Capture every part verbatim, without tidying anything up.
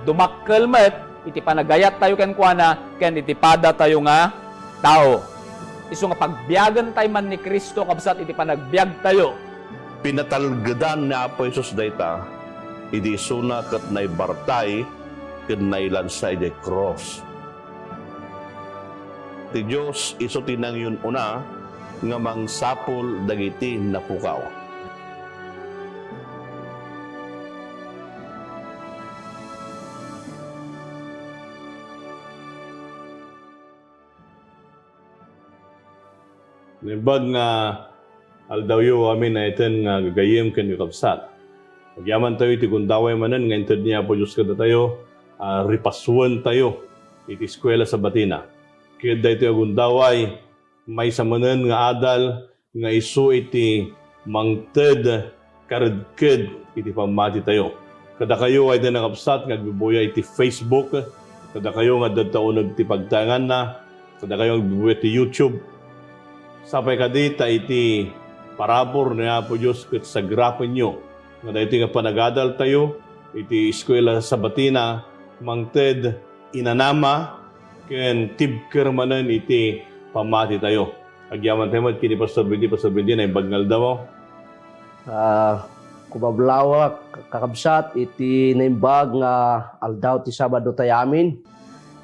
Dumakkel met iti panagayattayo kenkuana ken iti padatayo nga tao. Isu nga pagbiagentayo man ni Cristo, kabsat, iti panagbiagtayo. Pinatalgedan ni Apo Jesus dayta idi isuna ket naibartay ken nailansa idiay krus. Ti Dios isu ti nangyun-una nga mangsapul dagiti napukaw. Naimbag nga aldawyo amin a iten nga gagayyem ken kakabsat. Agyamantayo iti gundaway manen nga inted ni Apo Dios kadatayo a ripasuentayo iti Eskuela Sabatina. Ket daytoy a gundaway, maysa manen nga adal nga isu iti mangted karedked iti pammatitayo. Kadakayo a iten nga kakabsat nga agbubuya iti Facebook, kadakayo nga adda uneg ti pagtaenganna, kadakayo nga agbubuya iti YouTube. Sapay kadi ta iti parabur ni Apo Dios ket sagrapenyo nga daytoy nga panagadaltayo iti Eskuela Sabatina mangted inanama ken tibker manen iti pammatitayo. Agyamantayo met ken ni Pastor Benji. Pastor Benji, naimbag nga aldaw. Ah, kumablawak, kakabsat, iti naimbag nga aldaw ti Sabado tayo amin.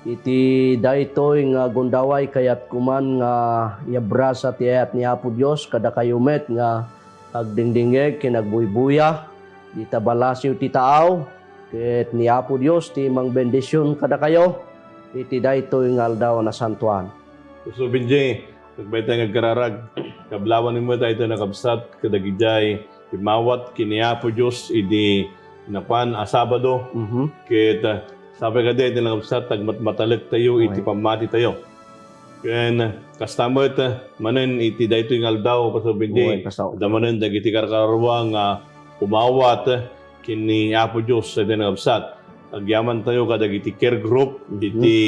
Iti daytoy nga gundaway, kayatko man nga iabrasa ti ayat ni Apo Dios kadakayo met nga agdingdingngeg ken agbuybuya. Dita balasiw ti taaw, ket ni Apo Dios ti mangbendision kadakayo iti daytoy nga aldaw a nasantoan. Pastor Benji, agbayta nga agkararag, kablawan met daytoy a kakabsat kadagidiay immawat ken ni Apo Dios idi napan a Sabado. Mhm. Ket, ah, sapay kadi iti a kakabsat, agmatmatalektayo iti pammatitayo. Ken kasta met, ah, manen iti daytoy nga aldaw, Pastor Benji, adda manen dagiti karkararua nga umawat ken ni Apo Dios iti a kakabsat. Agyamantayo kadagiti care group, mhm, iti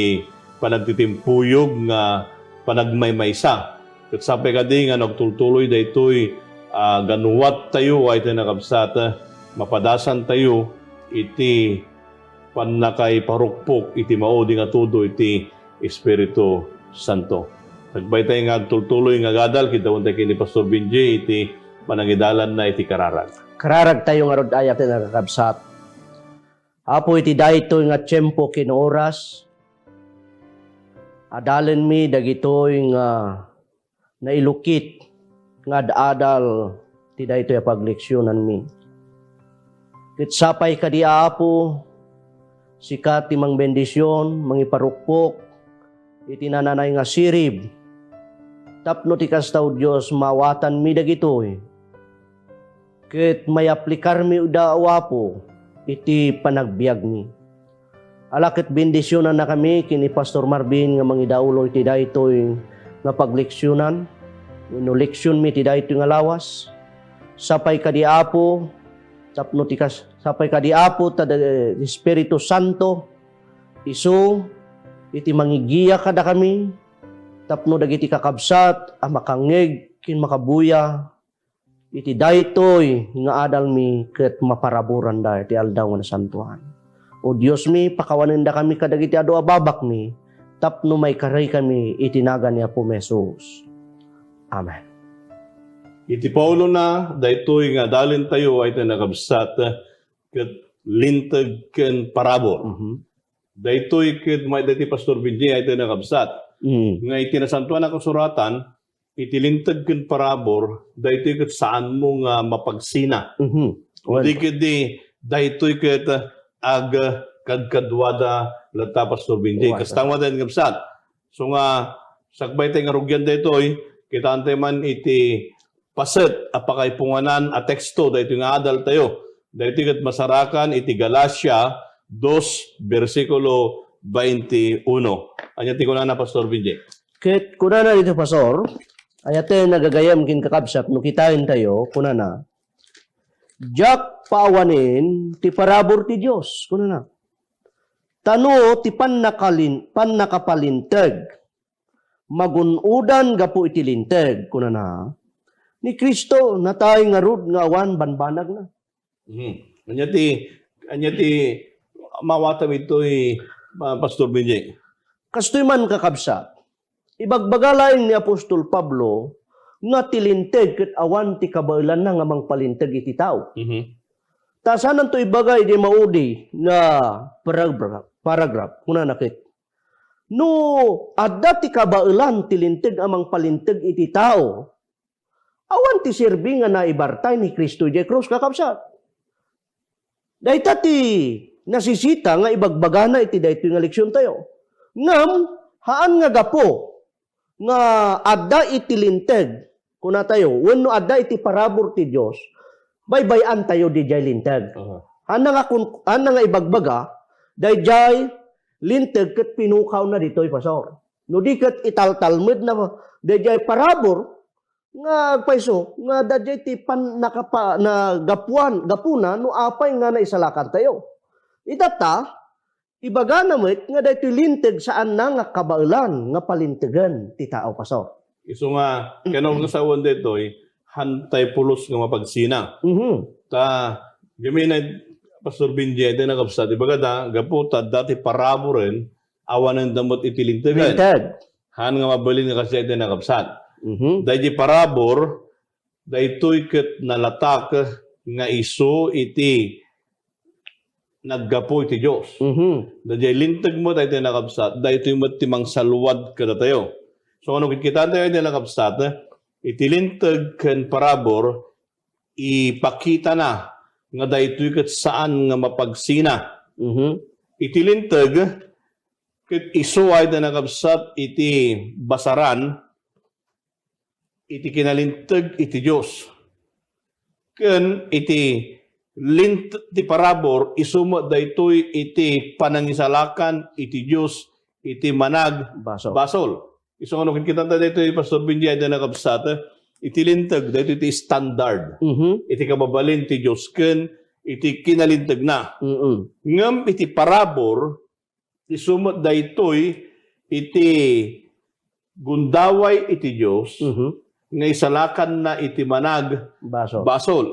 panagtitimpuyog nga panagmaymaysa. Ket sapay kadi nga no agtultuloy daytoy, ah, ganuattayo a iti a kakabsat, mapadasantayo iti pannakaiparukpok iti maudi nga tudo iti Espiritu Santo. Agbaytay nga agtultuloy nga agadal, kitaentayo ken ni Pastor Benji iti panangidalanna iti kararag. Kararagtayo ngarud, aya ti a kakabsat. Apo, iti daytoy nga tiempo ken oras, adalenmi dagitoy nga nailukit nga ad-adal ti daytoy a pagleksionanmi. Ket sapay kadi, Apo, sika ti mangbendision, mangiparukpok iti nananay nga sirib, tapno ti kasta, O Dios, maawatanmi dagitoy. Ket mayaplikarmi ida, O Apo, iti panagbiagmi. Ala ket bendisionannakami ken ni Pastor Marvin nga mangidaulo iti daytoy nga pagleksionan wenno leksionmi iti daytoy nga lawas. Sapay kadi, Apo, tapno ti kas-, sapay kadi, Apo, ta da-, Espiritu Santo, isu iti mangigiya kadakami tapno dagiti kakabsat a makangngeg ken makabuya iti daytoy nga adalmi ket maparaburanda iti aldaw nga nasantoan. O Diosmi, pakawanendakami kadagiti adu a babakmi tapno maikaraykami iti nagan ni Apomi Jesus. Amen. Iti paulona, daytoy nga adalentayo a iti a kakabsat ket linteg ken parabur. Mhm. Daytoy ket may daytoy Pastor Benji a iti a kakabsat. Mm. Nga iti Nasantoan a Kasuratan, iti linteg ken parabur, daytoy ket saanmo nga mapagsina. Mhm. Wen. Di ket di, daytoy ket agkadkaduada latta, Pastor Benji. Wen. Kasta met, kakabsat. So nga, sakbay tay nga rugian daytoy, kitaentayo man iti paset a pakaipunganan a teksto daytoy nga adaltayo. Daytoy ket masarakan iti Galacia dos, bersikulo twenty-uno. Ania ti kunana, Pastor Benji? Ket kunana ditoy, Pastor, aya ti nagagayam ken kakabsat no kitaentayo, kunana, "Diak paawanen ti parabur ti Dios," kunana. "Ta no ti pannakalin-, pannakapalinteg, magun-odan gapu iti linteg," kunana, "ni Cristo natay ngarud nga awan banbanagna." Mhm. Ania ti, ania ti, mawatam itoy, ah, Pastor Benji? Kastoy man, kakabsat, ibagbaga laeng ni Apostol Pablo nga ti Linteg ket awan ti kabaelanna nga mangpalinteg iti tao. Mhm. Ta saananto ibaga iti maudi nga paragraph, paragraph. Kunana ket, "No adda ti kabaelan ti Linteg a mangpalinteg iti tao, awan ti serbi nga naibartay ni Cristo idiay krus," kakabsat. Dayta ti nasisita nga ibagbagana iti daytoy nga leksiontayo. Ngem, haan nga gapu nga adda iti Linteg, kunatayo, wenno adda iti parabur ti Dios, baybay-antayo didiay Linteg. Aha. Haan nga kun-, haan nga ibagbaga, daydiay Linteg ket pinukawna ditoy, Pastor. No di ket italtalmedna daydiay parabur, nga agpayso nga daydiay ti pan-, nakapa-, na gapuan, gapuna no apay nga naisalakantayo. Itatta, ibagana met nga daytoy Linteg saanna nga kabaelan nga palintegen ti tao, Pastor. Isu nga, kano nga sawen daytoy, hantay pulos nga mapagsina. Mhm. Ta, gamin ay, Pastor Benji, ay di nakabsat, ibaga da, gapu ta dati paraburen, awanen da met iti Lintegen. Linteg. Haan nga mabalin nga kasdiay ti nakabsat. Mhm. Daydi parabur, daytoy ket nalatak nga isu iti naggapu iti Dios. Mhm. Daydiay Linteg met, daytoy nakabsat, daytoy met ti mangsaluad kadatayo. So, ano kitkitaentayo, daydiay nakabsat, iti Linteg ken parabur, ipakitana nga daytoy ket saan nga mapagsina. Mhm. Iti Linteg, ket isu ay da nakabsat iti basaran, iti kinalinteg iti Dios. Ken iti lint-, ti parabur, isu met daytoy iti panangisalakan iti Dios iti manag Basol. Basol. Isu nga no kitkitanta daytoy, Pastor Benji, ay da nakabsat, iti Linteg, daytoy iti standard. Mhm. Iti kababalin ti Dios ken iti kinalintegna. Mm-mm. Ngem iti parabur, isu met daytoy iti gundaway iti Dios, mhm, nga isalakanna iti manag Basol. Basol.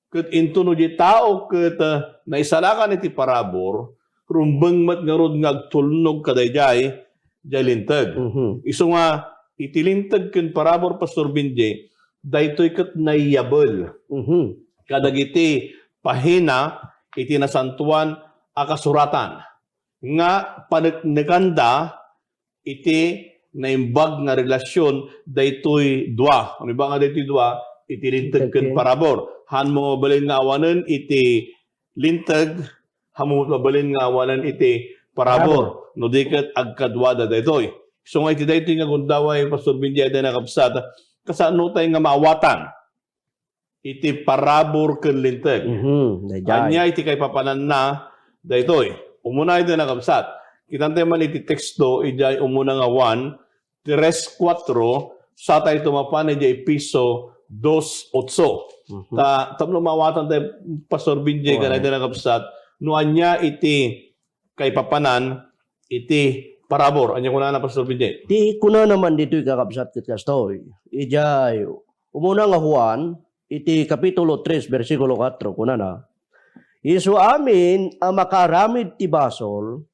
Ket intono di tao ket, ah, naisalakan iti parabur, rumbeng met ngarud nga agtulnog kadaydiay, diay Linteg. Mhm. Isu nga, iti Linteg ken parabur, Pastor Benji, daytoy ket naiyabel, mhm, kadagiti pahina iti Nasantoan a Kasuratan nga paneknekanda iti naimbag nga relasyon daytoy dua. Ano ba nga daytoy dua? Iti Linteg ken, Linteg ken parabur. Haan mo mabalin nga awanen iti Linteg, haan mo mabalin nga awanen iti parabur. Parabur. No di ket agkaduada daytoy. So nga iti daytoy nga gundaway, Pastor Benji, ay da nakabsat, kasano tay nga maawatan iti parabur ken Linteg. Mhm, daydiay. Ania iti kaipapananna daytoy? Umuna iti nakabsat. Kitantay man iti teksto, idiay umuna nga Juan tres kuatro, satay to mapan idiay Efeso dos otso. Mhm. Ta, tapno maawatan tay, Pastor Benji, ken iti nakabsat, no ania iti kaipapanan iti parabur. Ania kunana, Pastor Benji? Ti kunana man ditoy, kakabsat, ket kastoy. Idiay umuna nga Juan, iti Kapitulo tres, bersikulo kuatro, kunana, "Isu amin a makaaramid ti basol,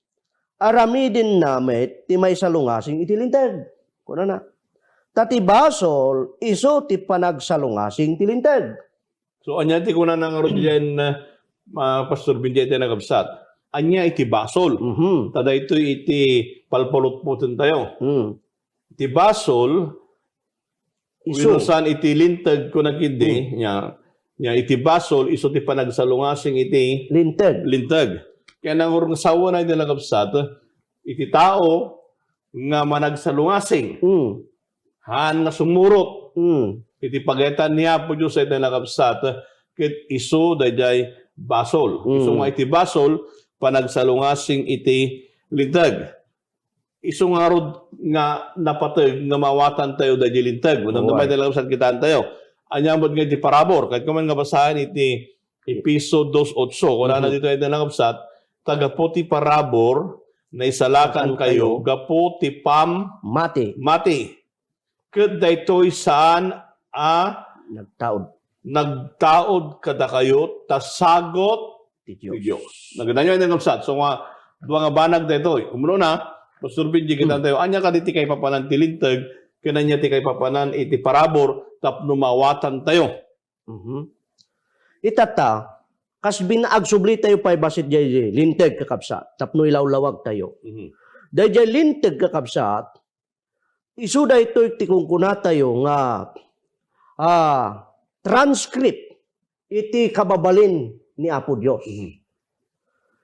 aramidenna met ti maisalungasing iti Linteg." Kunana, "Ta ti basol isu ti panagsalungasing ti Linteg." So, ania ti kunana ngarud diay, ah, Pastor Benji, iti nakabsat? Ania iti basol? Mhm. Ta daytoy iti palpalutpotentayo. Mm. Ti basol, isu. Wenno saan iti Linteg, kuna ketdi, mm, nia, nia iti basol, isu ti panagsalungasing iti Linteg. Linteg. Kaya nanguron nga sawen ay di nakabsat, iti tao nga managsalungasing. Mm. Haan nga sumurot. Mm. Iti pagayatan ni Apo Dios ay di nakabsat, ket isu daydiay basol. Mm. Isu nga iti basol, panagsalungasing iti Linteg. Isu ngarud nga napateg nga maawatantayo daydiay Linteg. Wenno, oway, may talaga saan kitaentayo. Ania met nga iti parabur? Ket koma nga basaen iti Efeso dos otso, kunana, mhm, ditoy iti nakabsat, "Ta gapu ti parabur, naisalakankayo gapu ti pam-, mati. Mati. Ket daytoy saan a nagtaud, nagtaud kadakayo, ta sagut ti Dios. Ti Dios. Nakita nyo, ay, kabsat. So, nga, dua nga banag daytoy. Umuna, Pastor Benji, kita tayo, anya kadi ti kaipapanan ti linteg, ken anya ti kaipapanan iti parabur, tapno maawatan tayo. Mhm. Itatta, kas bin-, agsubli tayo pay bassit jay linteg, kakabsat, tapno ilawlawag tayo. Mhm. Dayjay linteg, kakabsat, isu daytoy ti kunkunatayo nga, ah, transcript iti kababalin ni Apo Dios. Mhm.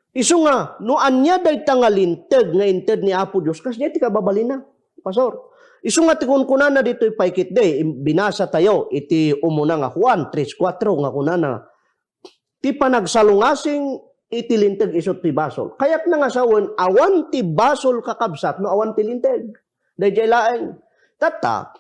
Isu nga, no ania dayta nga linteg nga inted ni Apo Dios, kasdiay ti kababalinna, Pastor. Isu nga ti kunkunana ditoy pay ketdi, im-, binasa tayo iti umuna nga Juan tres kuatro nga kunana, ti panagsalungasing iti linteg isu ti basol. Kayatna nga sawen, awan ti basol, kakabsat, no awan ti linteg. Dayjay laeng. Tatta,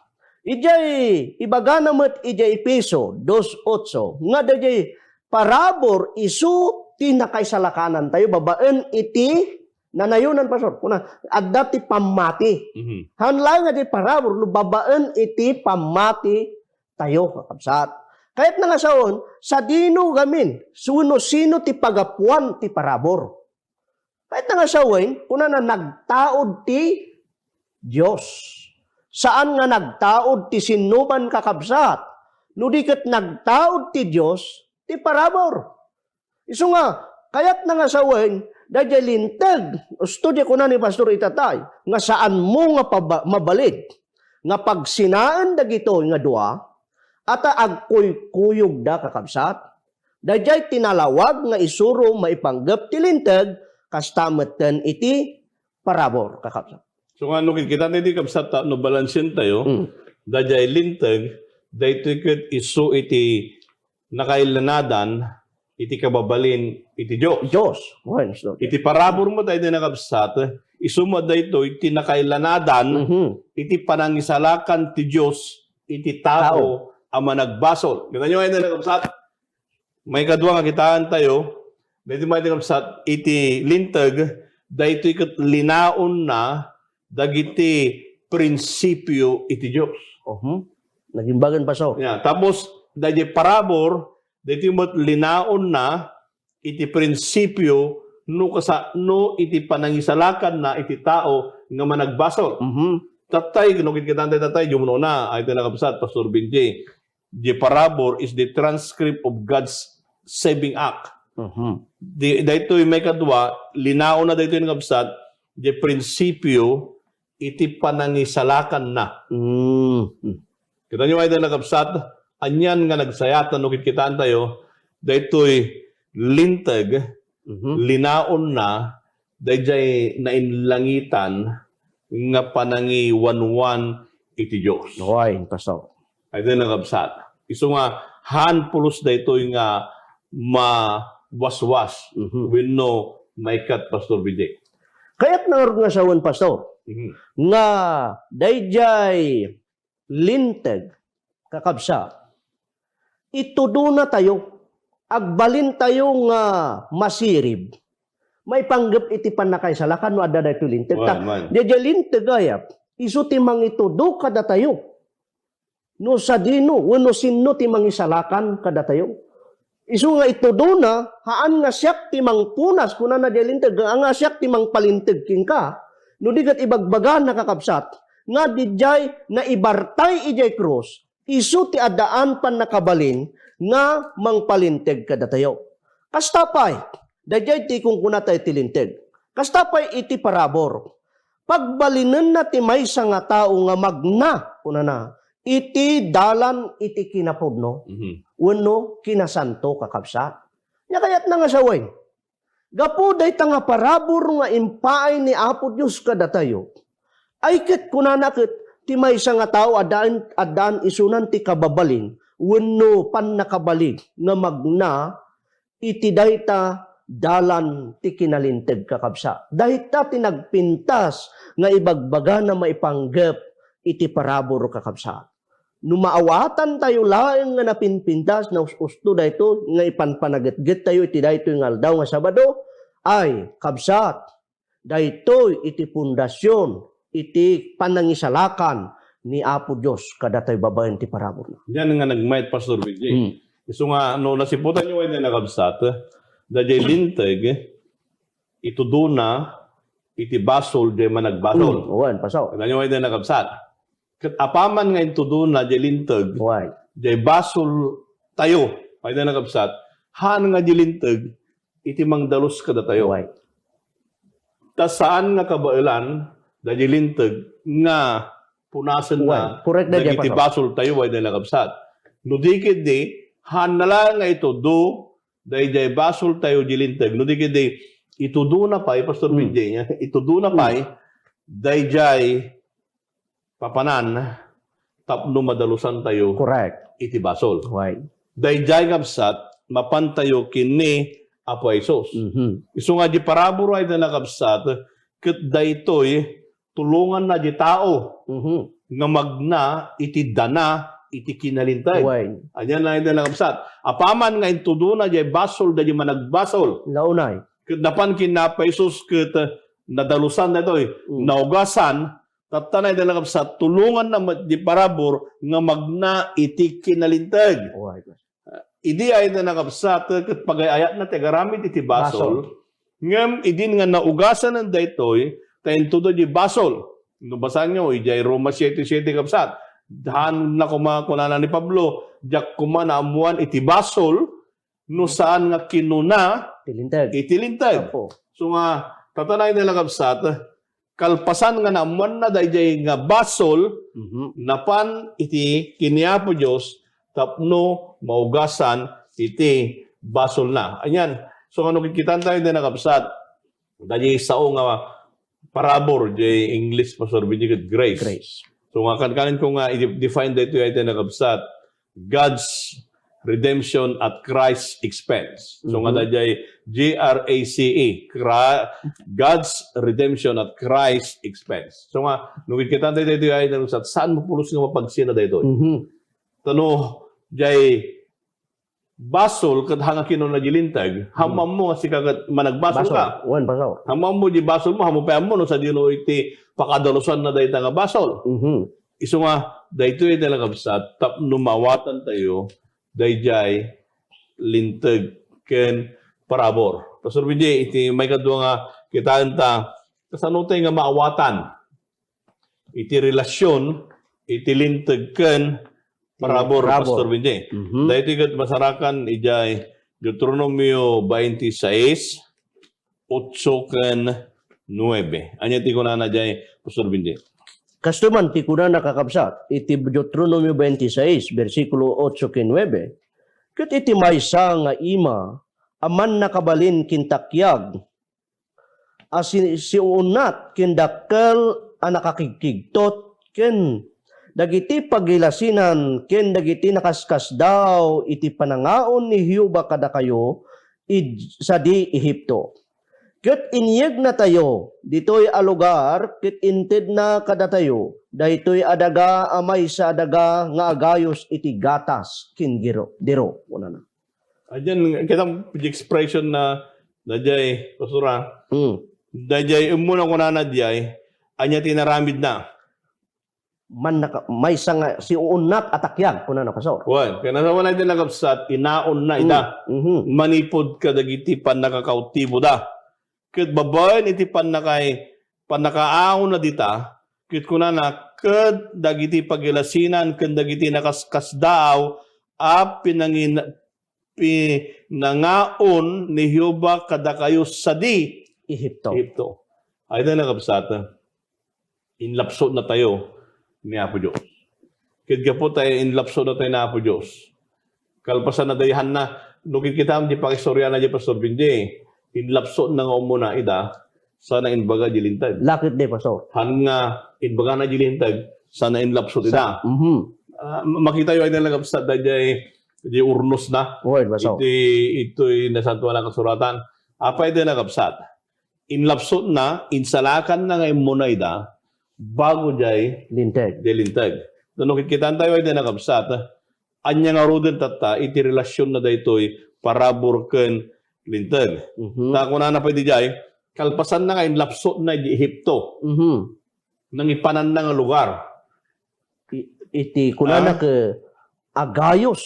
idiay ibagana met idiay Efeso dos otso, nga dayjay parabur isu ti nakaisalakanantayo babaen iti nanayonan, Pastor. Kuna, adda ti pammati. Mhm. Haan laeng nga di parabur, no babaen iti pammati tayo, kakabsat. Kayatna nga sawen, sadino gamin, suno, sino ti pagapuan ti parabur? Kayatna nga sawen, kunana, nagtaud ti Dios. Saan nga nagtaud ti sinnuman, kakabsat. No di ket nagtaud ti Dios, ti parabur. Isu nga, kayatna nga sawen, dayjay linteg, usto di kuna ni Pastor itatay, nga saanmo nga paba-, mabalin nga pagsinaen dagitoy nga dua, a ta agkuykuyogda, kakabsat. Dayjay tinalawag nga isuro maipanggep ti linteg, kasta metten iti parabur, kakabsat. So, nga no kitkita tayo ti kabsat, ta no balansen tayo, Mm. dayjay linteg, daytoy ket isu iti nakailanadan iti kababalin iti Dios. Dios. Wen, so, Iti parabur mo tayo di nakabsat, isu mo daytoy ti nakailanadan Mhm. iti panangisalakan ti Dios iti tao Tao. a managbasol. Kita nyo ngayon na nakabsat? Maikadua nga kitaan tayo, daytoy may nakabsat iti linteg, daytoy ket linaonna dagiti prinsipio iti Dios. Mhm. Nagimbagan, Pastor. Yeah. Tapos, dayjay parabur, daytoy met linaonna iti prinsipio no kasano iti panangisalakanna iti tao nga managbasol. Mhm. Tatay, no kitkita tayo tatay, jumno na, ay tayo nakabsat, Pastor Benji. The parabur is the transcript of God's saving act. Mhm. Di, daytoy may kadua, linaonna daytoy nakabsat, the prinsipio iti panangisalakanna. Mm. Kita nyo, ay tayo nakabsat, anian nga nagsayatan no kitkitaan tayo, daytoy linteg, Mhm. linaonna, dayjay nainlangitan nga panangiwanwan iti Dios. Wen, Pastor. Ay tayo nakabsat. Isu nga, haan pulos daytoy nga mawaswas Mhm. wenno maikkat, Pastor B J. Kayatna ngarud nga sawen, Pastor, Mhm. nga dayjay linteg, kakabsat, itudona tayo, agbalin tayo nga masirib, maipanggep iti pannakaisalakan no adda daytoy linteg. Ta, Wen, wen. dayjay linteg, aya, isu ti mangitudo kadatayo no sadino wenno sinno ti mangisalakan kadatayo. Isu nga itudona, haan nga siak ti mangpunas, kunana diay linteg, nga siak ti mangpalinteg kenka, no di ket ibagbagana, kakabsat, nga didiay naibartay idiay krus, isu ti addaan pannakabalin nga mangpalinteg kadatayo. Kasta pay, daydiay ti kunkunatayo ti linteg. Kasta pay iti parabur. Pagbalinenna ti maysa nga tao nga magna, kunana, iti dalan iti kinapudno Mhm. wenno kinasanto, kakabsat. Nia kayatna nga sawen, gapu dayta nga parabur nga impaay ni Apo Dios kadatayo, ay ket kunana ket ti maysa nga tao addaan, addaan isunan ti kababalin wenno pannakabalin nga magna iti dayta dalan ti kinalinteg, kakabsat. Dayta ti nagpintas nga ibagbagana maipanggep iti parabur, kakabsat. No maawatantayo laeng nga napinpintas, naus-usto daytoy nga ipanpanagetgettayo iti daytoy nga aldaw nga Sabado, ay, kabsat, daytoy iti pundasion iti panangisalakan ni Apo Dios kadatayo babaen ti paraburna. Diyan nga nagmayat, Pastor B J. Hmm. Isu nga, no nasiputanyo ay nakabsat, dayjay linteg, itudona iti basol jay managbasol. Mm, wen, pasaw. Ket ania pay dayta, nakabsat? Ket apaman nga intudona jay linteg, Why? jay basol tayo, pay dayta, nakabsat, haan nga di linteg iti mangdalus kadatayo. Why? Ta saan nga kabaelan dayjay linteg nga punasenna Why? Correct na dagiti diay, Pastor. basol tayo, pay dayta, nakabsat. No di ketdi, haan na laeng nga itudo dayjay basol tayo di linteg. No di ketdi, itudona pay, Pastor Hmm. Benji, itudona Hmm. pay dayjay papanan tapno madalusan tayo Correct. iti basol. Why? Dayjay, kabsat, mapan tayo ken ni Apo Jesus. Mhm. Isu nga di parabur, pay dayta, nakabsat, ket daytoy tulonganna di tao Mhm. nga magna iti dana iti kinalinteg. Why? Ania pay dayta, nakabsat? Apaman nga intudona jay basol dayjay managbasol. Launay. Ket napan ken ni Apo Jesus ket nadalusan daytoy. Mm. Naugasan, tatta pay dayta, nakabsat, tulonganna met di parabur nga magna iti kinalinteg. Why? Idi pay dayta, nakabsat, ket pagay-ayatna ti agaramid iti basol. Basol. Ngem idin nga naugasanen daytoy, ta intudo di basol. No basaenyo, idiay Roma siete siete, kabsat, haan na koma, kunana ni Pablo, diak koma naammoan iti basol, no saan nga kinuna Ti linteg. iti linteg. Apo. So nga, tatta pay dayta, nakabsat, kalpasan nga naammoanna dayjay nga basol, Mhm. napan iti ken ni Apo Dios tapno maugasan iti basolna. Anian, so nga no kikitaentayo dayta, nakabsat, dayjay sao nga parabur, jay English, Pastor Benji, ket grace. Grace. So nga, kankanenko nga i-define daytoy, pay dayta, nakabsat, God's redemption at Christ's expense. So nga, Mhm. dayjay G R A C E, Cra-, God's redemption at Christ's expense. So nga, no kikitaentayo daytoy, pay dayta, nakabsat, saan mo pulos nga mapagsina daytoy? Mhm. Ta no, jay basol ket haan nga kinuna di linteg, haan mo Hmm. ammo nga sika ket managbasol Basol. ka. Wen, basol. Haan mo ammo di basolmo, haan mo pay ammo no sadino iti pakadalusanna dayta nga basol. Mhm. Isu nga, daytoy dayta, nakabsat, tapno maawatantayo dayjay linteg ken parabur. Pastor Benji, iti maikadua nga kitaenta, kasano tay nga maawatan iti relasyon iti linteg ken parabur, Parabur. Pastor Benji. Mhm. Daytoy ket masarakan idiay Deuteronomio twenty-six, otso ken nuebe. Ania ti kunana diay, Pastor Benji? Kastoy man ti kunana, kakabsat, iti Deuteronomio twenty-six, bersikulo otso ken nuebe, ket iti maysa nga ima a mannakabalin ken takiag a si-, siuunat ken dakkel a nakakigkigtot, ken dagiti pagilasinan ken dagiti nakaskasdaaw iti panangaon ni Jehovah kadakayo id sadi Egipto. Ket inyegnatayo ditoy a lugar ket intedna kadatayo daytoy a daga a maysa a daga nga agayos iti gatas ken diro, diro, kunana. Ayan, kita di expression na, na jay, Pastor, ah. Mm. Dayjay, umuna kunana diay, ania ti inaramidna? Mannaka-, maysa nga siuunnat a takiag, kunana, Pastor. Wen, ken nasawana iti nakabsat, inaonna ida. Mm, mhm. Manipud kadagiti pannakakautiboda. Ket babaen iti pannakay-, pannakaaonna dita, ket kunana, ket dagiti pagilasinan ken dagiti nakaskasdaaw a pinangin-, pinangaon ni Jehovah kadakayo sadi Ehipto. Ehipto. Ay, na nakabsat, inlapsutnatayo ni Apo Dios. Ket gapu ta inlapsutnatayo ni Apo Dios, kalpasan na dayhanna, no kikitaem ti pangistoriana ni Pastor Benji, inlapsutna nga umuna ida, sana imbaga di linteg. Lakit di, Pastor. Han nga imbagana di linteg, sana inlapsut ida. Sa-, mhm. Ah, ma-, makitayo ay nalagapsat dayjay, di urnos na. Wen, Pastor. Iti, itoy Nasantoan a Kasuratan. Apay di nagapsat? Inlapsutna, insalakanna nga immuna ida, bago jay Linteg. Di linteg. No, no, kikitaentayo ay di nagapsat, ania ngaruden tatta iti relasionna daytoy parabur ken linteg. Mhm. Ta kunana pay dijay, kalpasanna nga inlapsutna iti Egipto. Mhm. Nangipananna nga lugar. I-, iti kunana Ah? ke, agayos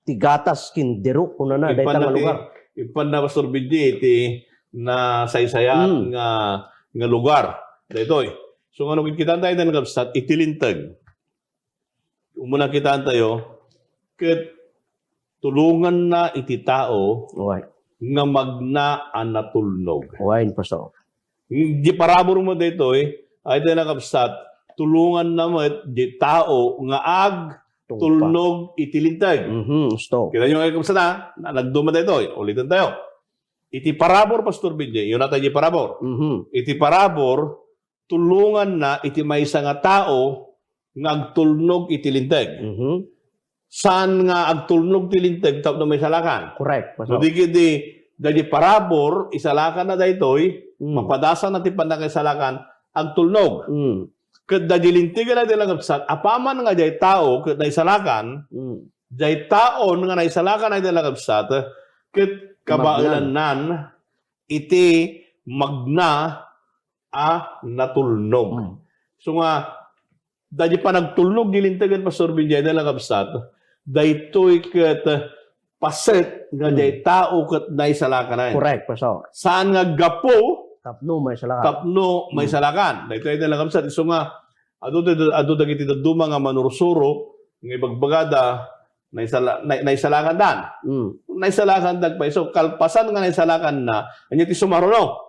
ti gatas ken diro, kunana, dayta nga Ipanna ti, lugar. Impanna, Pastor Benji, iti nasaysayaat Mm. nga, nga lugar. Daytoy. So, ngano kitkitaentayo, kakabsat, iti Linteg. Umuna kitaentayo, ket tulonganna iti tao Uy. nga magna a natulnog. Uy, Pastor. Di parabur met daytoy, ay tayo nakabsat, tulonganna met di tao nga agtulnog iti Linteg. Mhm, gusto. Kita nyo nga, kabsat, ha? Na, nagduma daytoy. Ulitan tayo. Iti parabur, Pastor Benji, yun na tayo di parabur. Mhm. Iti parabur, tulonganna iti maysa nga tao nga agtulnog iti Linteg. Mhm. Saan nga agtulnog ti Linteg tapno maisalakan? Correct, Pastor. No di ket di, daydi parabur, isalakanna daytoy, Mm. mapadasanna ti pannakaisalakan, agtulnog. Mm. Ket daydi Linteg nga daydi nakabsat, apaman nga diay tao ket naisalakan, Mm. diay taon nga naisalakan daydi nakabsat, ket kabaelannan iti magna a natulnog. Mm. So nga, daydi panagtulnog di Linteg, Pastor Benji, daydi nakabsat, daytoy ket paset nga Mm. diay tao ket naisalakan. Correct, Pastor. Saan nga gapu Tapno maisalakan. tapno Mm. maisalakan. Daytoy daydi nakabsat. So nga, adu, adu dagiti dadduma nga manursuro, nga ibagbagada, naisala-, na-, naisalakandan. Mm. Naisalakandan pay. So, kalpasan nga naisalakanna, ania ti sumaruno?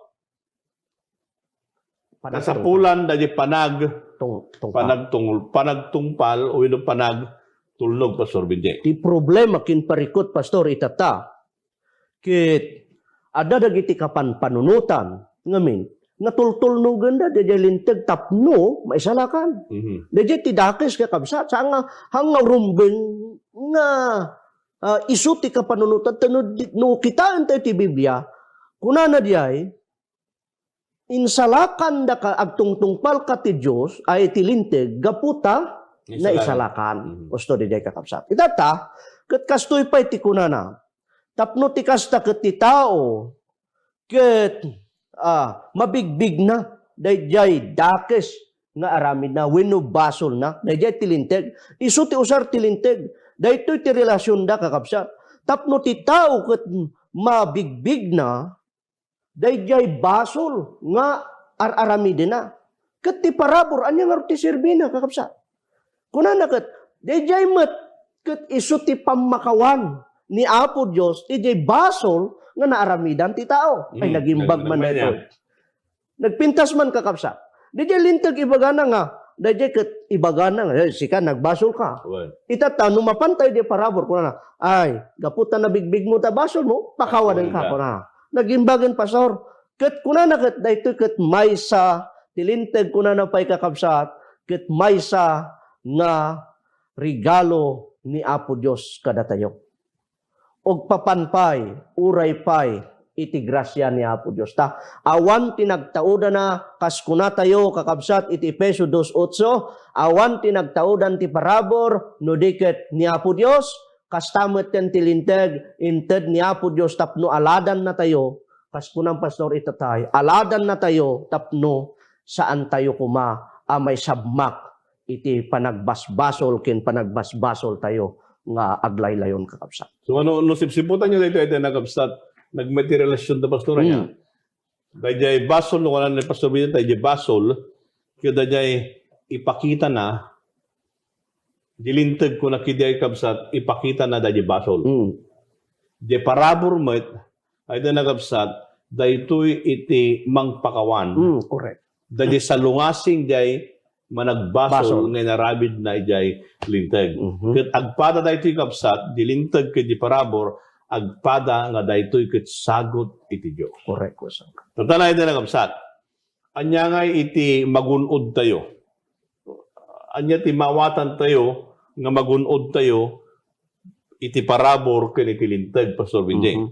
Panagtungpal. Kasapulan daydi panag-, Tung-, tungpal. panagtungul-, panagtungpal o wenno panagtulnog, Pastor Benji. Ti problema ken parikut, Pastor, itatta. Ket adda dagiti kapanpanunotan ngamin nga tultulnogenda daydiay Linteg tapno maisalakan. Mhm. Daydiay ti dakes, kakabsat, saan nga, saan nga rumbeng nga, ah, isu ti kapanunotan, ta no di, no kitaentayo ti Biblia, kunana diay, insalakanda ka, agtungtungpalka ti Dios, ay ti Linteg, gapu ta Naisalakan. naisalakan. Mhm. Usto daydiay, kakabsat. Itatta, ket kastoy pay ti kunana, tapno ti kasta ket ti tao, ket, ah, mabigbigna daydiay dakes nga aramidna wenno basolna, daydiay ti Linteg. Isu ti usar ti Linteg. Daytoy ti relasionda, kakabsat. Tapno ti tao ket mabigbigna daydiay basol nga ar-aramidena. Ket ti parabur, ania ngarud ti serbina, kakabsat? Kunana ket, daydiay met ket isu ti pammakawan ni Apo Dios idiay basol nga naaramidan ti tao. Ay, Mm, nagimbag man nagmamania. daytoy. Nagpintas man, kakabsat. Daydiay Linteg ibagana nga, daydiay ket ibagana nga, "Eh, sika, nagbasolka." Wen. Itatta, no mapan tayo di parabur, kunana, "Ay, gapu ta nabigbigmo ta basolmo, pakawadenka," Pakawadenka. kunana. Nagimbagen, Pastor. Ket kunana ket, daytoy ket maysa ti Linteg, kunana pay, kakabsat, ket maysa nga regalo ni Apo Dios kadatayo. Ugpapan pay, uray pay iti grasia ni Apo Dios. Ta awan ti nagtaudana, kas kunatayo, kakabsat, iti Efeso dos otso, awan ti nagtaudan ti parabur no di ket ni Apo Dios. Kasta metten ti Linteg, inted ni Apo Dios tapno aladannatayo. Kas kunan, Pastor, itatay, aladannatayo tapno saantayo koma a maisabmak iti panagbasbasol ken panagbasbasoltayo nga aglaylayon, kakabsat. So, ano, no sipsiputanyo daytoy, daytoy, kakabsat, nagmay ti relasionda, Pastor, ania? Mm. Daydiay basol, no, kanan ni Pastor Benji, daydiay basol, ket daydiay ipakitana, di Linteg, kuna, ket diay, kabsat, ipakitana daydiay basol. Mm. Diay parabur met, ay da nakabsat, daytoy iti mangpakawan. Mm, correct. Daydiay salungasing diay managbasol Basol. nga inaramidna idiay Linteg. Mhm. Ket agpada daytoy, kabsat, di Linteg ket di parabur, agpada nga daytoy ket sagut iti Dios. Correct, Pastor. Tatta, ay da nakabsat. Ania ngay iti magun-odtayo? Ania ti maawatantayo nga magun-odtayo iti parabur ken iti Linteg, Pastor Benji? Mhm.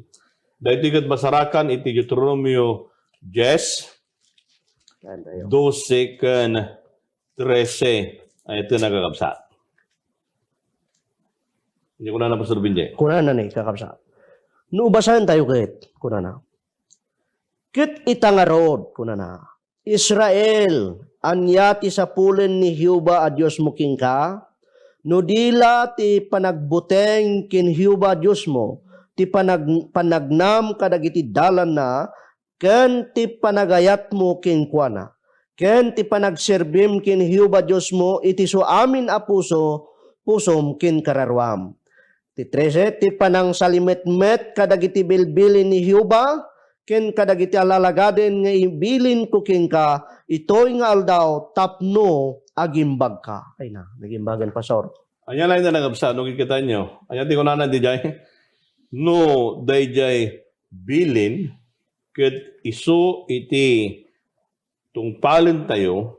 Daytoy ket masarakan iti Deuteronomio dies, Saan tayo? dose ken trese. Ay, ito na, kakabsat. Hindi ko na, Pastor Benji. Kunana ni, kakabsat. No basaen tayo ket, kunana. Ket ita ngarud, kunana, Israel, ania ti sapulen ni Jehovah a Diosmo kenka? No di la ti panagbuteng ken Jehovah a Diosmo, ti panag-, panagnam kadagiti dalanna, ken ti panagayatmo kenkuana, ken ti panagserbim ken Jehovah Diosmo iti isu amin a puso, pusom ken kararuam. Ti trese, ti panangsalimetmet kadagiti bilbilin ni Jehovah ken kadagiti al-alagaden nga ibilinko kenka itoy nga aldaw tapno agimbagka. Ay na, nagimbagan, Pastor. Ania laeng ti nakabsat, no kikitaenyo? Ania ti kunana diay? No daydiay bilin ket isu iti tungpalentayo,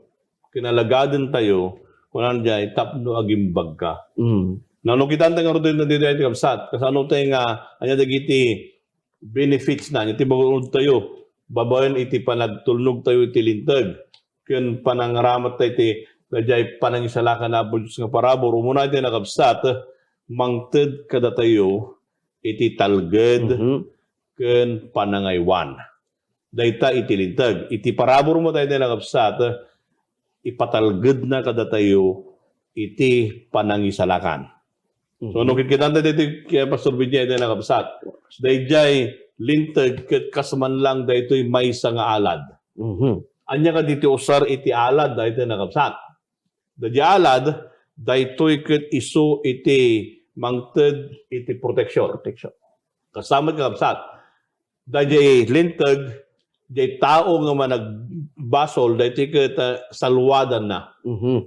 kinalagadentayo, kunana diay, tapno agimbagka. Mm. Nano, kitaentayo ngarud daytoy, daytoy ti kabsat. Kasano tayo nga, ania dagiti benefits na, ania ti magun-odtayo babaen iti panagtulnogtayo iti linteg ken panangramattayo iti daydiay panangisalakan ni Apo Dios nga parabur. Umuna iti nakabsat, mangted kadatayo iti talged Mhm. ken panangaywan. Dayta iti linteg. Iti parabur met dayta nakabsat, ipatalgedna kadatayo iti panangisalakan. So, Mhm. no kitkitanta daytoy kay Pastor Benji, dayta nakabsat, daydiay linteg ket kas man lang daytoy maysa nga alad. Mhm. Ania kadi ti usar iti alad, dayta nakabsat? Daydiay alad, daytoy ket isu iti mangted iti protection. Protection. Kasta met, kakabsat, daydiay linteg, diay tao nga managbasol, daytoy ket, ah, saluadanna. Mhm.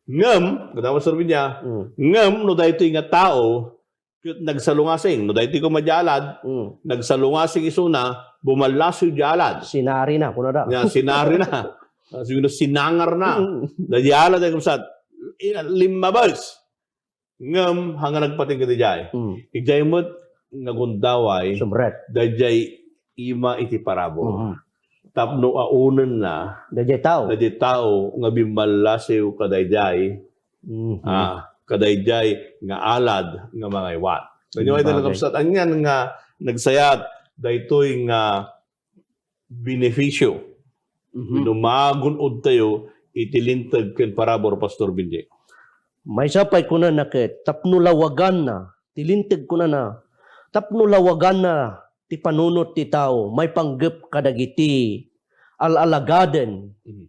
Ngem, kadama serbi niya, Mm. ngem no daytoy nga tao, ket nagsalungasing, no daytoy koma diay alad, Mm. nagsalungasing isuna, bumallasiw diay alad. Sinarina, kunada. Nya, sinarina. Ah, siguro sinangarna. Mm. Daydiay alad, ay kabsat, i-, limmabes. Ngem, haan nga nagpatingga diay. Mm. Idiay met nga gundaway, Subret. daydiay ima iti parabur. Mhm. Tapno aunenna, Daydiay tao. daydiay tao nga bimmallasiw kadaydiay, Mhm. ah, kadaydiay nga alad nga mangaywan. Kanya, Sabagay. ay talaga, kabsat, anian nga nagsayat daytoy nga benepisio Mhm. wenno magun-odtayo iti linteg ken parabur, Pastor Benji? Maysa pay kunana ket, tapno lawaganna, ti linteg kunana, tapno lawaganna ti panunot ti tao maipanggep kadagiti al-alagaden Mhm.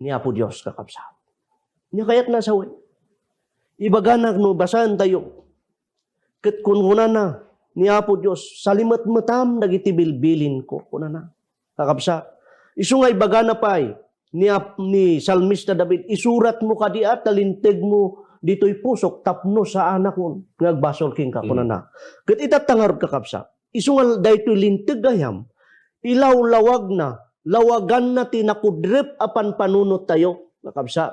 ni Apo Dios, kakabsat. Ania kayatna a sawen? Ibagana no basaentayo, ket kunkunana ni Apo Dios, "Salimetmetam dagiti bilbilinko," kunana. Kakabsat, isu nga ibagana pay ni Ap-, ni Salmista David, "Isuratmo kadi a ta lintegmo ditoy pusok tapno saanakon nga agbasol kenka," Mm. kunana. Ket itatta ngarud, kakabsat, isu nga daytoy linteg gayam, ilawlawagna, lawaganna ti nakudrep a panpanunottayo, kakabsat.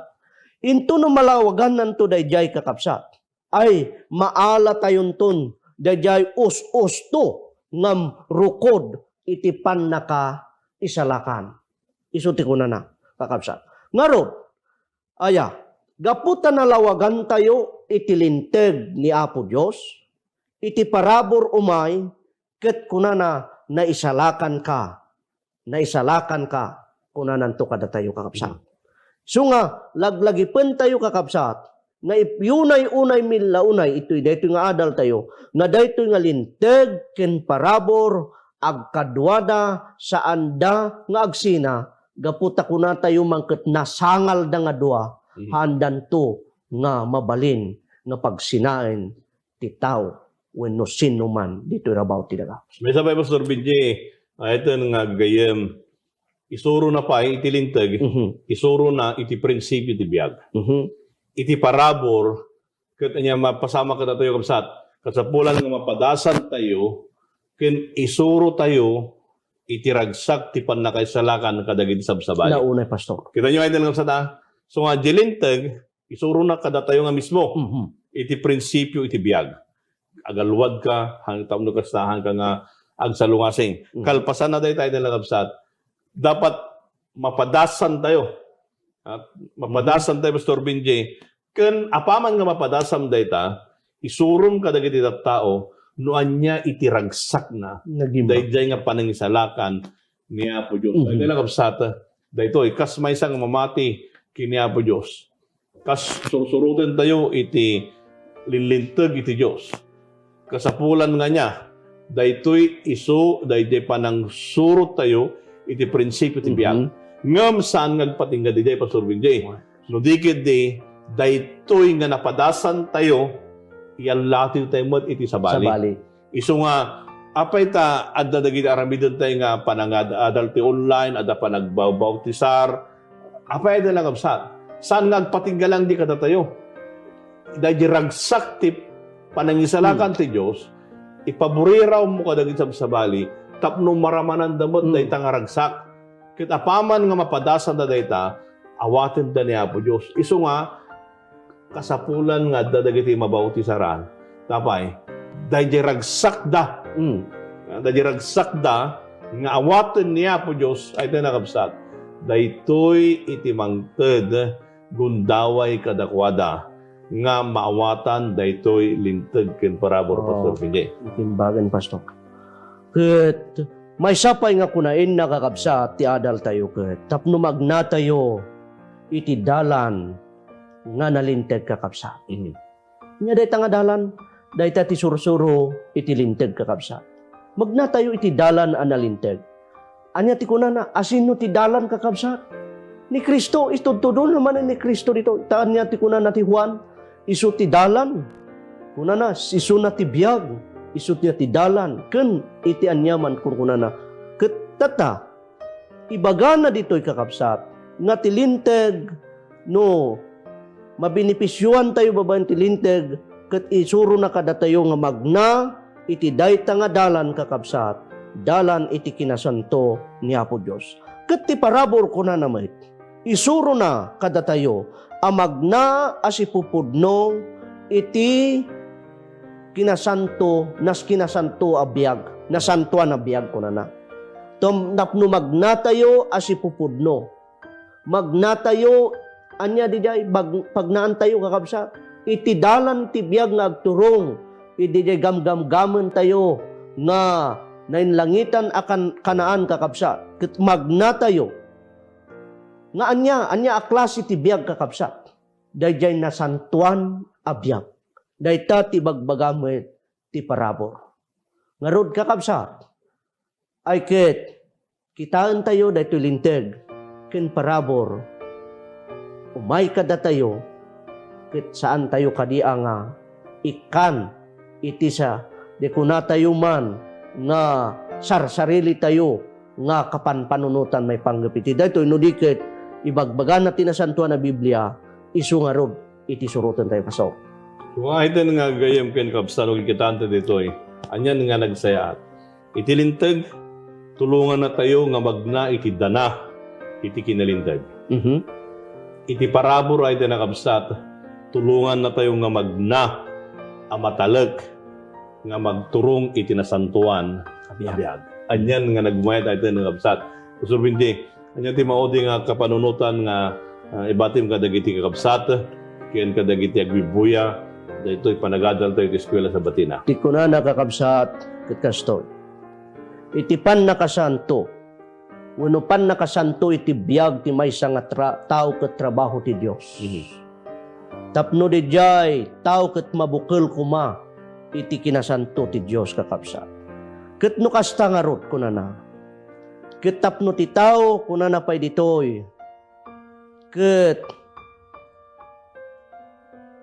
Inton no malawagannanto daydiay, kakabsat, ay maalatayonton daydiay us-usto ngem rukod iti pannakaisalakan. Isu ti kunana, kakabsat. Ngarud, aya, gapu ta nalawagantayo iti linteg ni Apo Dios, iti parabur umay, ket kunana, "Naisalakanka, naisalakanka," kunananto kadatayo, kakabsat. Mhm. Isu nga, laglagipentayo, kakabsat, nga ipyunay-unay mi la unay itoy daytoy nga adaltayo, nga daytoy nga linteg ken parabur, agkaduada, saanda nga agsina, gapu ta kunatayo man ket nasangalda nga dua, Mhm. haandanto nga mabalin nga pagsinaen ti tao wenno sinnoman ditoy rabaw ti daga. Maysa pay, Pastor Benji, ayten nga gayyem, isurona pay iti linteg, Mhm. isurona iti prinsipio ti biag. Mhm. Iti parabur, ket ania mapasamak kadatayo, kabsat, kasapulan nga mapadasantayo ken isurotayo iti ragsak ti pannakaisalakan kadagiti sabsabali. Naunay, Pastor. Kitaenyo, ay, kabsat, a? So nga, di linteg, isurona kadatayo nga mismo Mhm. iti prinsipio iti biag. Agaluadka, han-, tapno kasta, haanka nga agsalungasing. Mhm. Kalpasanna dayta, ay, kabsat, dapat mapadasantayo. At mapadasantayo, Pastor Benji. Ken apaman nga mapadasam dayta, isurom kadagiti tattao no ania iti ragsakna Nagimba. daydiay nga panangisalakan ni Apo Dios. Mhm. Ay, kakabsat, daytoy, kas maysa nga mamati ken ni Apo Dios, kas sursurotentayo iti linlinteg iti Dios, kasapulan nga ania, Daytoy isu, dayjay panangsurot tayo iti prinsipio ti biag. Mhm. Ngem saan nga agpatingga diay, Pastor Benji. Wow. No di ketdi, daytoy nga napadasan tayo, iallatiw tayo met iti sabali. Sabali. Isu nga, apay ta adda dagiti aramiden tayo nga panangad-adal ti online, adda panagbawbawtisar, apay adda nakabsat? Saan nga agpatingga lang di kadatayo? Daydi ragsak ti panangisalakan Hmm. ti Dios, ipaburiraw mo kadagiti sabsabali tapno maramananda met Hmm. dayta nga ragsak. Ket apaman nga mapadasanda dayta, awatenda ni Apo Dios. Isu nga, kasapulan nga adda dagiti mabautisaran. Tapay, daydi ragsakda. Mm. Ah, daydi ragsakda nga awaten ni Apo Dios, ay tayo nakabsat. Daytoy iti mangted, gundaway kadakuada nga maawatan daytoy linteg ken parabur, Oh. Pastor Benji. Itimbagan, Pastor. Ket maysa pay nga kunaenna, kakabsat, ti adaltayo ket tapno magnatayo iti dalan nga nalinteg, kakabsat. Mhm. Ania dayta nga dalan? Dayta ti sursuro iti linteg, kakabsat. Magnatayo iti dalan a nalinteg. Ania ti kunana? Asino ti dalan, kakabsat? Ni Cristo, itudtudon manen ni Cristo dito. Ta ania ti kunana ti Juan? Isu ti dalan. Kunana, isuna ti biag, isu ti, ti dalan, ken iti aniaman kunkunana. Ket tatta, ibagana ditoy, kakabsat, nga ti linteg, no mabenepisioan tayo babaen ti linteg, ket isurona kadatayo nga magna iti dayta nga dalan, kakabsat, dalan iti kinasanto ni Apo Dios. Ket ti parabur, kunana met, isurona kadatayo a magna a sipupudno iti kinasanto, nas kinasanto a biag, nasantoan a biag, kunana. Tom-, tapno magnatayo a sipupudno. Magnatayo, ania didiay, bag-, pagnaantayo, kakabsat, iti dalan ti biag nga agturong, iti diay gamgamgamentayo nga nainlangitan a kan-, Kanaan, kakabsat. Ket magnatayo nga ania, ania a klase ti biag, kakabsat? Daydiay nasantoan a biag. Dayta ti bagbaga met ti parabur. Ngarud, kakabsat, ay ket kitaentayo daytoy linteg ken parabur. Umay kadatayo, ket saantayo kadi a nga ikkan iti sa-, di kunatayo man nga sarsarilitayo nga kapanpanunotan maipanggep iti daytoy, no di ket ibagbagana ti Nasantoan a Biblia, isu ngarud iti surotentayo, Pastor. Kung ayten nga gayyem ken kabsat, no kitaentayo ditoy, anian nga nagsayaat? Iti linteg, tulongannatayo nga magna iti dana iti kinalinteg. Mhm. Iti parabur, ayten a kabsat, tulongannatayo nga magna a matalek nga magturong iti nasantoan a biag. Anian nga nagmayat, ayten a kabsat. Pastor Benji, ania ti maudi nga kapanunotan nga, ah, ibatim kadagiti kakabsat ken kadagiti agbibbuya daytoy panagadaltayo iti eskuela Sabatina? Ti kunana, kakabsat, ket kastoy. Iti pannakasanto, wenno pannakasanto iti biag ti maysa nga tra-, tao ket trabaho ti Dios. Mhm. Tapno didiay tao ket mabukel koma iti kinasanto ti Dios, kakabsat. Ket no kasta ngarud, kunana, ket tapno ti tao, kunana pay ditoy, ket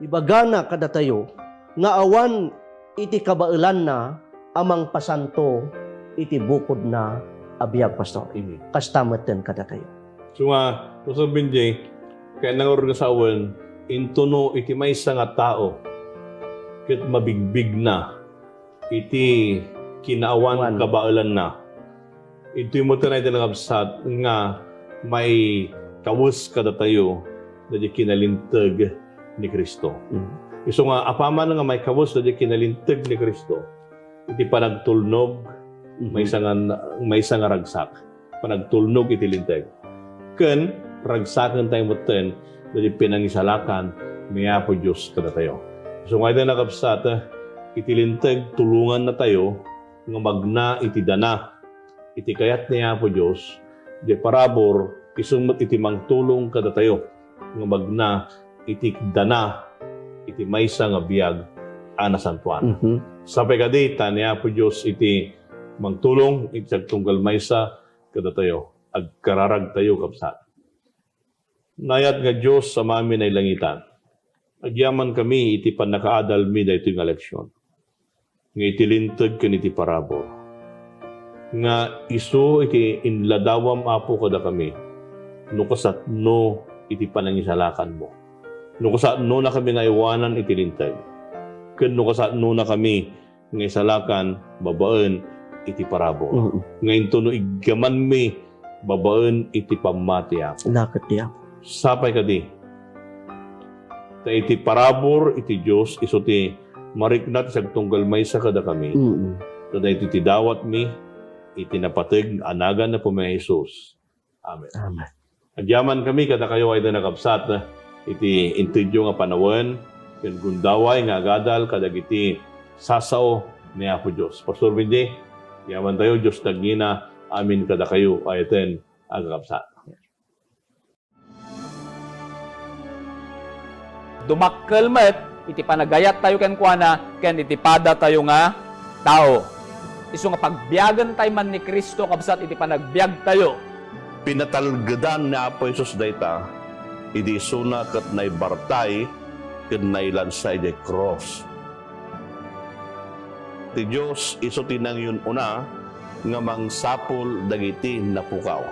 ibagana kadatayo nga awan iti kabaelanna a mangpasanto iti bukodna a biag, Pastor. Mhm. Kasta metten kadatayo. So nga, Pastor Benji, kaya nangarud nga sawen, intono iti maysa nga tao, ket mabigbigna iti kinaawan Wan. kabaelanna. Iti metten, ayten a kabsat, nga maikawes kadatayo daydi kinalinteg ni Cristo. Mm. Isu nga, apaman nga maikawes daydi kinalinteg ni Cristo, iti panagtulnog, Mhm. maysa nga, maysa nga ragsak. Panagtulnog iti linteg. Ken ragsakentayo metten daydi pinangisalakan ni Apo Dios kadatayo. So, nga iti nakabsat, iti linteg, tulongannatayo nga magna iti dana. Iti kayat ni Apo Dios, di parabur, isu met iti mangtulong kadatayo nga magna iti dana iti maysa nga biag a nasantoan. Mhm. Sapay kadi ta ni Apo Dios iti mangtulong iti agtunggal maysa kadatayo. Agkararagtayo, kabsat. Naayat nga Dios, Amami nailangitan, agyamankami iti pannakaadalmi daytoy nga leksion, nga iti linteg ken iti parabur, nga isu iti inladawam, Apo, kadakami, no kasatno iti panangisalakanmo, no kasatnonakami nga aywanan iti linteg, ken no kasatnonakami nga isalakan babaen iti parabur. Mm. Nga intono iggamanmi babaen iti pammati, Apo. Naket ti Apo. Sapay kadi, ta iti parabur iti Dios isu ti marikna ti agtunggal maysa kadakami. Mm. Kadaytoy ti dawatmi iti napateg a nagan ni Apomi a Jesus. Amen. Amen. Agyamankami kadakayo, ay da nakabsat, iti intedyo nga panawen ken gundaway nga agadal kadagiti sasao ni Apo Dios. Pastor Benji, agyamantayo, Dios nagngina amin kadakayo, ay ten agkakabsat. Dumakkel met iti panagayattayo kenkuana ken iti padatayo nga tao. Isu nga pagbiagentayo man ni Cristo, kabsat, iti panagbiagtayo. Pinatalgedan ni Apo Jesus dayta idi isuna ket naibartay ken nailansa idiay krus. Ti Dios isu ti nangyun-una nga mangsapul dagiti napukaw.